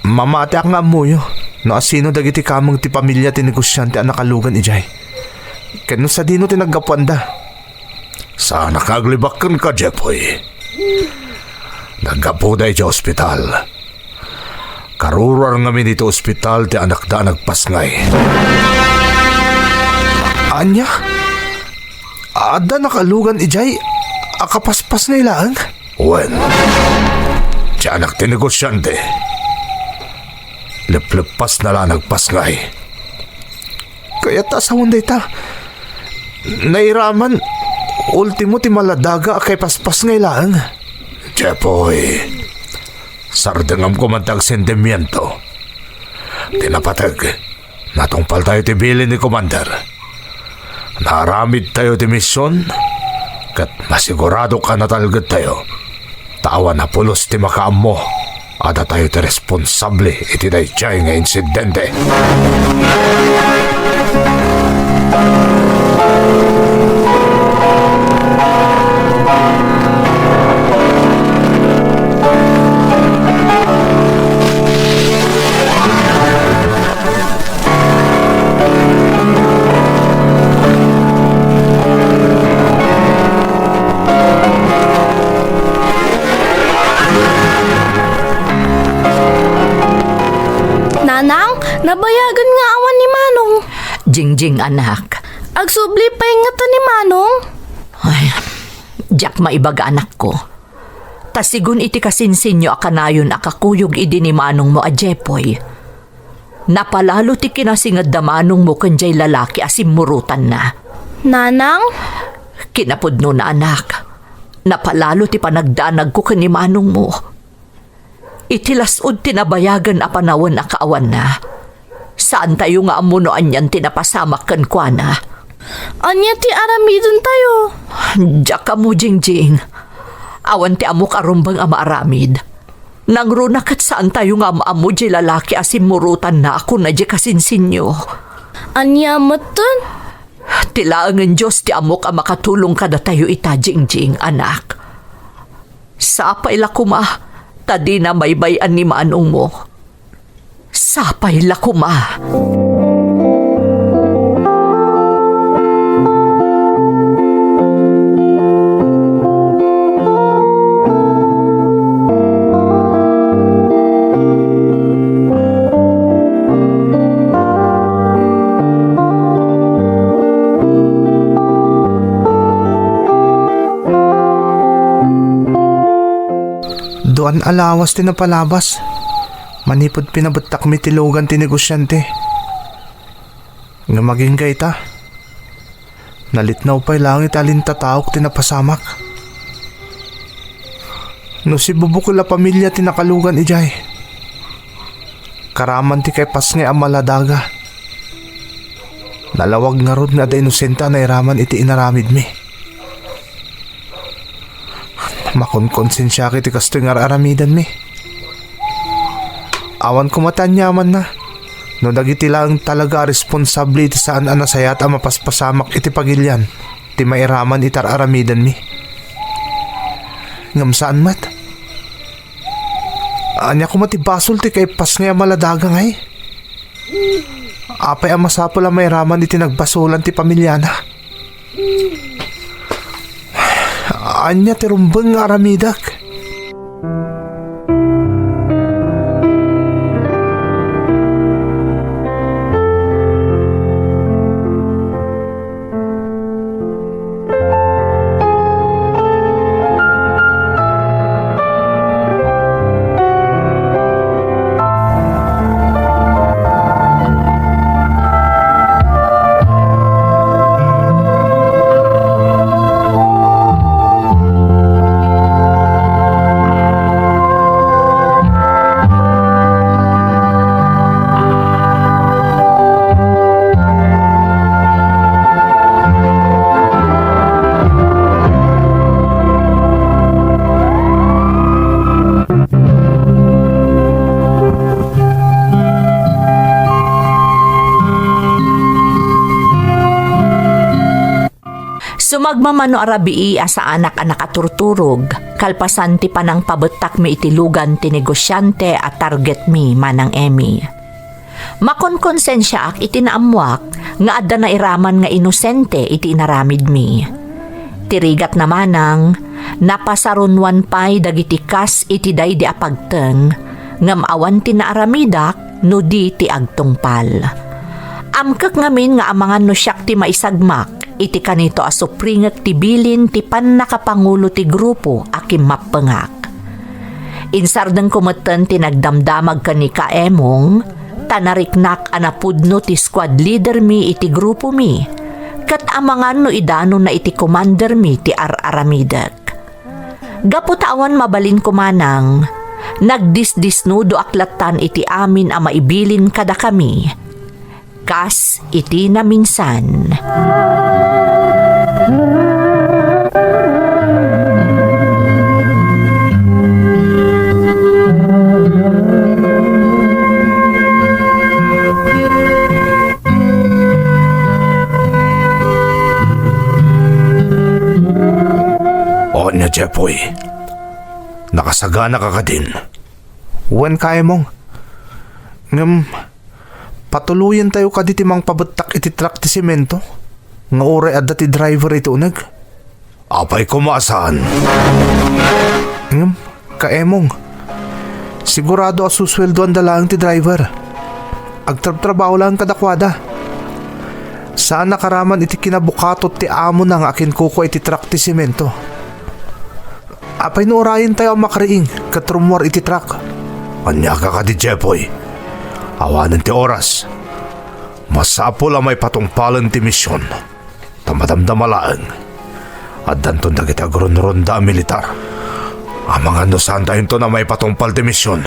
mamatiak nga ammoyo no asino dagiti kameng ti pamilia ti negosiante a nakalugan idiay, ken no sadino ti naggapuanda. Saanak nga aglibak kenka, Jeffoy. Naggapuda idiay ospital. Karuruar ngamin iti ospital ti anakda a nagpasngay. Ania? Adda nakalugan idiay a kapaspasngay laeng? Wen, ti anak ti negosiante. Lepleppasna la a nagpasngay. Kayat a sawen dayta. Nairaman, ultimo ti maladaga a kaipaspasngay laeng. Jeffoy, sardengam koma ti agsentimiento. Ti napateg, natungpaltayo ti bilin ni Commander. Naaramidtayo ti mision, ket masiguradok a natalgedtayo. Ta awan a pulos ti makaammo a datayo ti responsable iti daydiay nga insidente. Nanang, nabayagen nga awan ni Manong. Jingjing, anak. Agsubli pay ngata ni Manong? Ay, diak maibaga, anakko. Ta sigun iti kasinsinyo a kanayon a kakuyog idi ni manongmo a Jeffoy, napalalo ti kinasingedda manongmo ken jay lalaki a simmurotanna. Nanang? Kinapudnona, anak, napalalo ti panagdanagko ken ni manongmo. Iti las-ud ti nabayagen a panawen a kaawanna, saantayo nga ammo no anian ti napasamak kenkuana. Ania ti aramidentayo? Diak ammo, Jingjing. Awan ti ammok a rumbeng a maaramid. Nangruna ket saantayo nga am-ammo diay lalaki a simmurotanna a kuna diay kasinsinyo. Ania metten? Ti laengen Dios ti ammok a makatulong kadatayo ita, Jingjing, anak. Sapay la koma ta dina baybay-an ni manongmo. Sapay la koma. Duan a lawas ti napalabas manipud pinabettakmi ti lugan ti negosiante. Ngem agingga ita, nalitnaw pay laeng iti alintataok ti napasamak. No sibubukel a pamilia ti nakalugan idiay, karaman ti kaipasngay a maladaga. Nalawag ngarud nga adda inosente a nairaman iti inaramidmi. Makonkonsensiak iti kastoy nga ar-aramidanmi. Awan koma ti aniamanna no dagiti laeng talaga a responsable iti saan a nasayaat a mapaspasamak iti pagilian ti mairaman iti ar-aramidanmi. Ngem saan met. Ania koma ti basol ti kaipasngay a maladaga ngay? Apay a masapul a mairaman iti nagbasolan ti pamiliana? Ania ti rumbeng nga aramidek? Dumagmamano a rabii a saanak a nakaturturog, kalpasan ti panangpabettakmi iti lugan ti negosiante a targetmi, Manang Emmy. Makonkonsensiaak iti naammoak nga adda nairaman nga inosente iti inaramidmi. Ti rigatna, Manang, napasarunoan pay dagiti kas iti daydi a pagteng, ngem awan ti naaramidak no di ti agtungpal. Amkek ngamin nga amangan no siak ti maisagmak iti kanito a supringek ti bilin ti pannakapangulo ti grupo a kimmappengak. Insardengko metten ti nagdamdamag ken ni Kaemong, ta nariknak a napudno ti squad leadermi iti grupomi, ket amangan no idanonna iti commandermi ti ar-aramidek. Gapu ta awan mabalinko, Manang, nagdisdisnudoak lattan iti amin a maibilin kadakami, kas iti naminsan. O ania, Jepoy? Nakasaganaka kadin? Wen, Kaemong. Ngem, patuloyentayo kadi ti mangpabettak iti truck ti semento nga uray adda ti driver iti uneg? Apay koma a saan? Ngem, Kaemong, sigurado a susueldoanda laeng ti driver. Agtrabtrabaho laeng kadakuada. Saan a karaman iti kinabukatot ti amona nga akinkukua iti truck ti semento. Apay no urayentayo a makriing ket rummuar iti truck? Ania ka kadi, Jepoy? Awanen ti oras. Masapul a maipatungpalen ti mision. Ta madamdama laeng, addanton dagiti agrunronda a militar. Amangan no saantayonton a maipatungpal ti mision.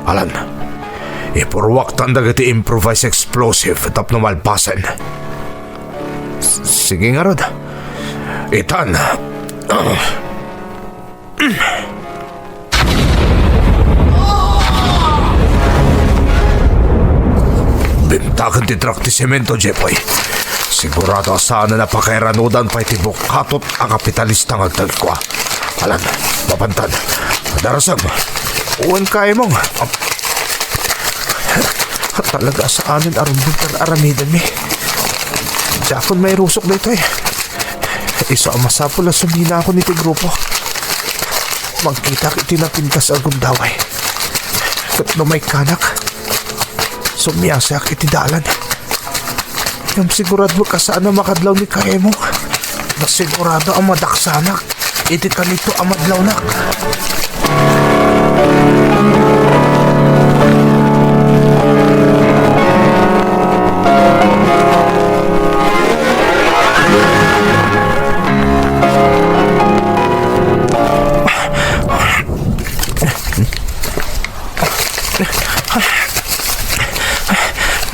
Alan, ipurruaktan dagiti improvised explosive tapno malpasen. S-, sige ngarud. Itan. Bimtaken ti truck ti semento, Jepoy. Sigurado a saanen a pakairanudan pay ti bukatot a kapitalista nga agtalkua. Alan, mapantan. Darasem. Wen, Kaemong. Talaga a saanen a rumbeng ti ar-aramidenmi. Diakon mairusok daytoy. Isu a masapul a suminakon iti grupo. Mangkitak iti napintas a gundaway. Ket no maikkanak, sumiasiak iti dalan. Ngem sigurado a saan a makadlaw ni Kaemong. Nasigurado a madaksanak iti kanito a madlawnak.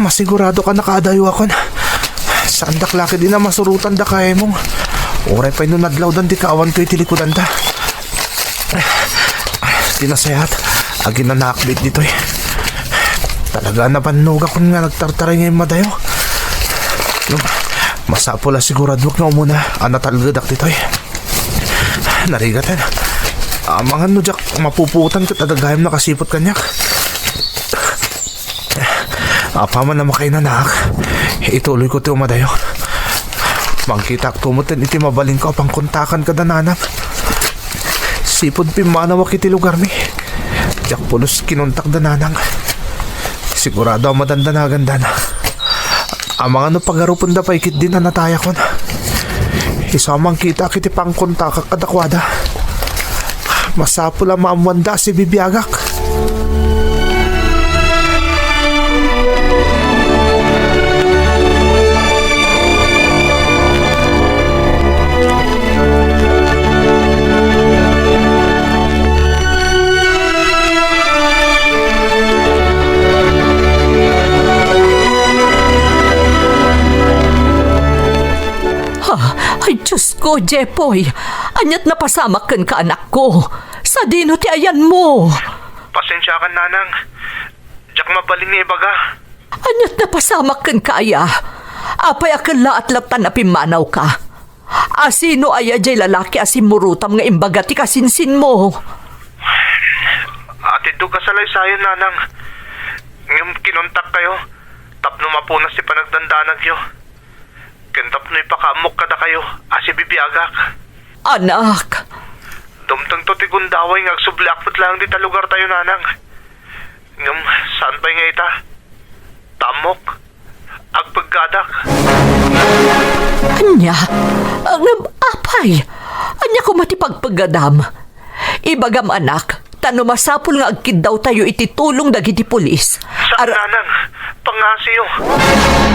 Masigurado ka nakaadayo akon. Saandak la ketdi a masurotan da Kaemong. Uray pay no nadlawdan ti kaawanto iti likudanda. Ti nasayaat, aginanaak ditoy. Talaga a nabannogakon nga nagtartaray nga immadayo. Masapul a siguraduak nga umuna a natalgedak ditoy. Narigaten. Amangan no diak mapupuotan ket adda gayam nakasiput kaniak. Apaman a makainanaak, ituloyko ti umadayo. Mangkitaakto metten iti mabalinko a pangkontakan kada nanang. Sipud pimmanawak iti lugarmi, diak pulos kinontak da nanang. Sigurado a madandanagandana. Amangan no pagarupenda pay ketdin a natayakon. Isu a mangkitaak iti pangkontakak kadakuada. Masapul a maammoanda a sibibiagak. Ha? Ay, Diyos ko, Jepoy! Ania't napasamak kenka, anakko? Sadino ti ayanmo? Pasensiakan, nanang. Diak mabalin nga ibaga. Ania't napasamak kenka aya? Apay a kellaat latta a pimmanawka? A sino aya jay lalaki a simmurutam nga imbaga ti kasinsinmo? Atiddog a salaysayan, nanang. Ngem kinontakkayo tapno mapunas ti panagdandanagyo. Ken tapno ipakaammok kadakayo a sibibiagak. Anak! Dumtengto ti gundaway nga agsubliak met laeng dita lugartayo, nanang. Ngem saan pay nga ita? Ta ammok, agpeggadak. Ania? Ngem apay? Ania koma ti pagpeggadam? Ibagam, anak, ta no masapul nga agkiddawtayo iti tulong dagiti pulis. Saan, ar- nanang, pangngasiyo.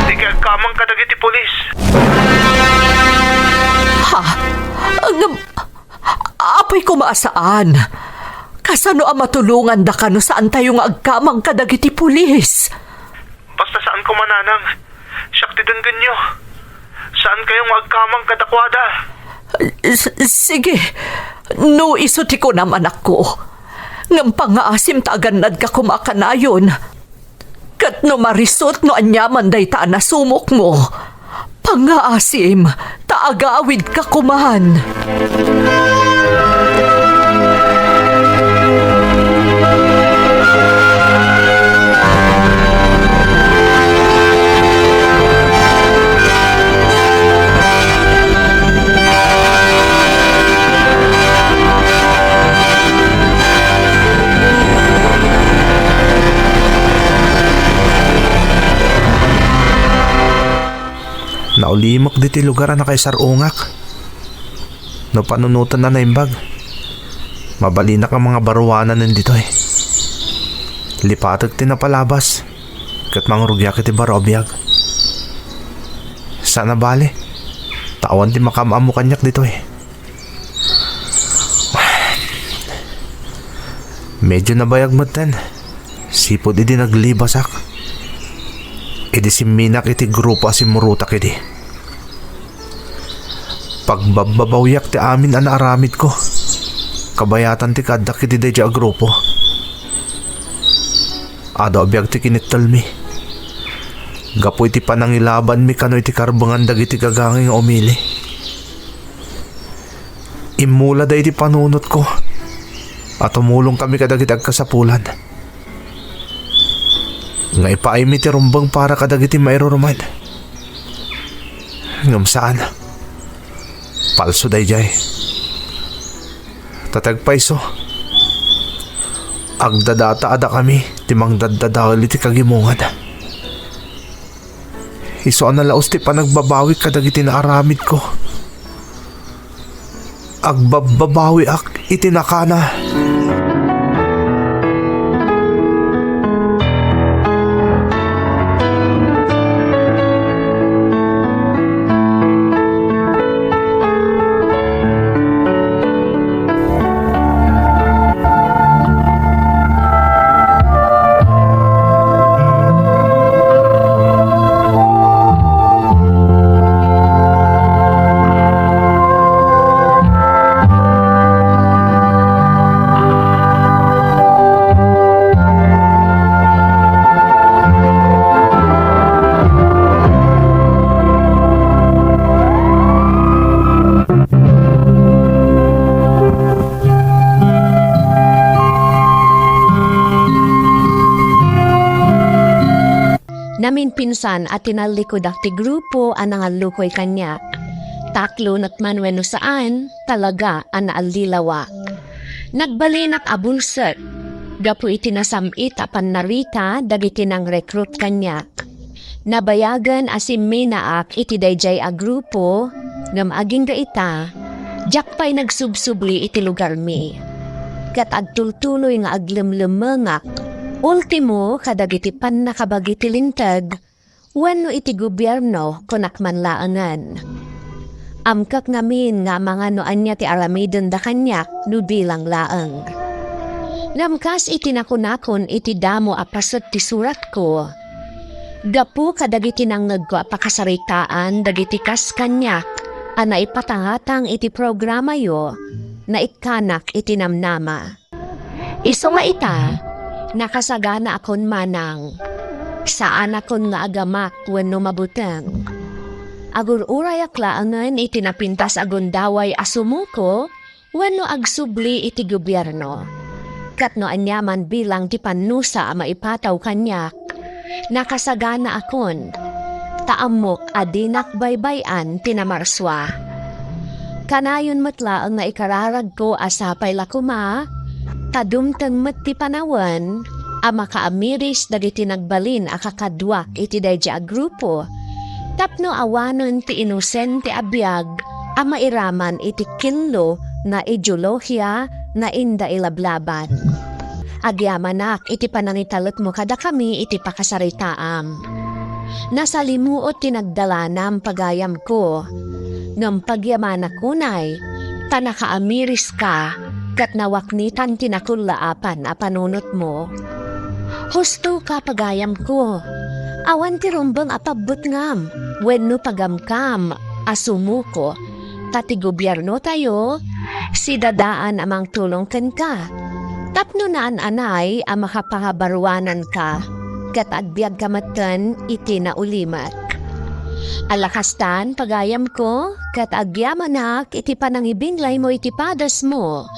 Dika agkamang kadagiti pulis. Ha? Ngem, apay koma a saan? Kasano a matulongandaka no saantayo nga agkamang kadagiti pulis? Basta saan koma, nanang. Siak ti denggenyo. Saankayo nga agkamang kadakuada. S-, sige. No isu ti kunam, anakko. Ngem pangngaasim ta agannadka koma a kanayon. Ket no marisut no aniaman dayta a nasumokmo, pangngaasim ta agawidka koman. Naulimek ditoy lugar a nakaisar-ungak. No panunoten a naimbag, mabalinak a mangbaruanan ditoy. Lipatek ti napalabas, ket mangrugiak iti baro a biag. Saan a bale, ta awan ti makaam-ammo kaniak ditoy. Medyo nabayag metten, sipud idi naglibasak, idi simminak iti grupo a simmurotak idi. Pagbabbabawiak ti amin a naaramidko, kabayatan ti kaaddak iti daydiay a grupo. Adu a biag ti kinittelmi gapu iti panangilabanmi kano iti karbengan dagiti gagangay nga umili. Immulada iti panunotko a tumulongkami kadagiti agkasapulan nga ipaaymi ti rumbeng para kadagiti mairuruman. Ngem saan. Palso daydiay. Ta ti agpayso, agdadata a dakami ti mangdaddadael iti kagimongan. Isu a nalaus ti panagbabawik kadagiti naaramidko. Agbabbabawiak iti nakana. Naminpinsan a tinallikudak ti grupo a nangallukoy kaniak. Taklonek man wenno saan, talaga a naallilawak. Nagbalinak a bulsek gapu iti nasam-it a pannarita dagiti nangrecruit kaniak. Nabayagen a simminaak iti daydiay a grupo, ngem agingga ita, diak pay nagsubsubli iti lugarmi. Ket agtultuloy nga aglemlemmengak, ultimo kadagiti pannakabagi ti linteg wenno iti gobierno, kunak man laengen. Amkak ngamin nga amangan no ania ti aramidenda kaniak no bilang laeng. Ngem kas iti nakunakon iti damo a paset ti suratko, gapu kadagiti nangngegko a pakasaritaan dagiti kas kaniak a naipatangatang iti programayo, naikkanak iti namnama. Isu nga ita, nakasaganaakon manang. Saanakon nga agamak wenno mabuteng. Agur-urayak laengen iti napintas a gundaway a sumuko wenno agsubli iti gobierno. Ket no aniaman bilang ti pannusa a maipataw kaniak, nakasaganaakon, ta ammok a dinak baybay-an ti namarsua. Kanayon met laeng nga ikararagko a sapay la koma ta dumteng met ti panawen a makaamiris dagiti nagbalin a kakaduak iti daydi a grupo tapno awanen ti inosente a biag a mairaman iti kinlo nga ideolohiya nga inda ilablaban. Agyamanak iti panangitalekmo kadakami iti pakasaritaam. Nasalimuot ti nagdalanam, pagayamko. Ngem pagyamanak unay, ta nakaamiriska, ket nawaknitan ti nakullaapan a panunotmo. Hustoka, pagayamko. Awan ti rumbeng a pabbutngam wenno pagamkam a sumuko, ta ti gobiernotayo, sidadaan a mangtulong kenka tapno naan-anay a makapangabaruananka, ket agbiagka metten iti naulimek. Ala kastan, pagayamko, ket agyamanak iti panangibinglaymo iti padasmo.